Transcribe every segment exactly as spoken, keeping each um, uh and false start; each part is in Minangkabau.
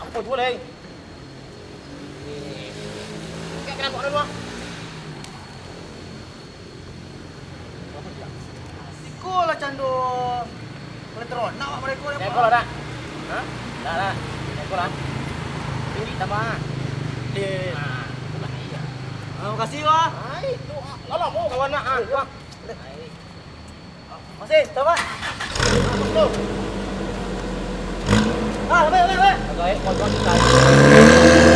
Apo tu, Lei? Kayak kenapa orang luar? Siko lah cando kolesterol. Nak awak mereka ni. Siko lah, dak? Hah? Dak, dak. Siko lah. Tinggi tambah. Di. Ah, itulah iya. Ah, makasih, Wak. Ah, itu, ah. Lah lama kawan nak, ah. Wak. Ai. Masih, tahu, Pak? Ah, baik, baik, baik. Baik, baik, baik.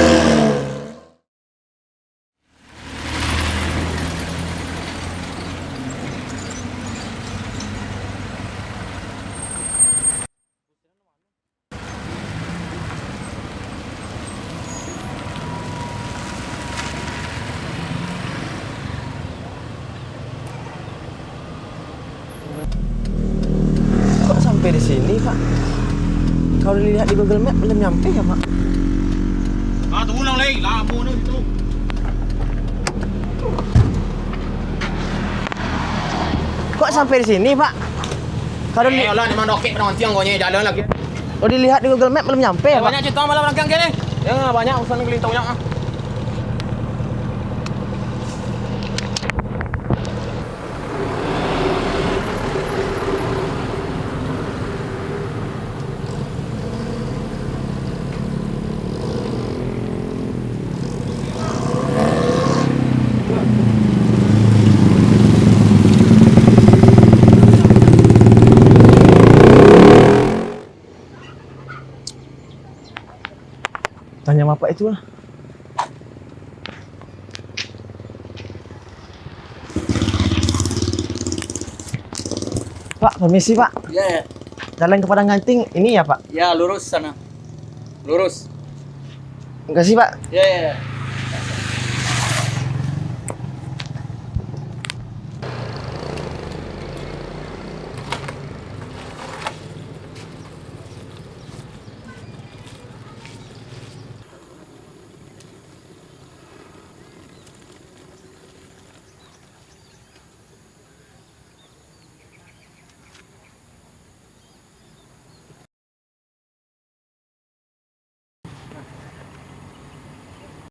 Kok sampai di sini, Pak? Kalau dilihat di Google Map, belum nyampe ya, Pak? Ah, tunggu lah, Lei. Lama ni situ. Kok sampai di sini, Pak? Kalau di- Eh, alah, memang dokek pernah mancing kau ni, jalan lagi. Kalau dilihat di Google Map, belum nyampe ya, Pak? Banyak cerita malah orang kini. Ya, banyak urusan kelintau banyak, ah. Tanya bapak itu lah. Pak, permisi, Pak. Ya, ya. Jalan ke Padang Ganting ini ya, Pak? Ya, lurus sana. Lurus. Makasih, Pak. Ya, ya, ya.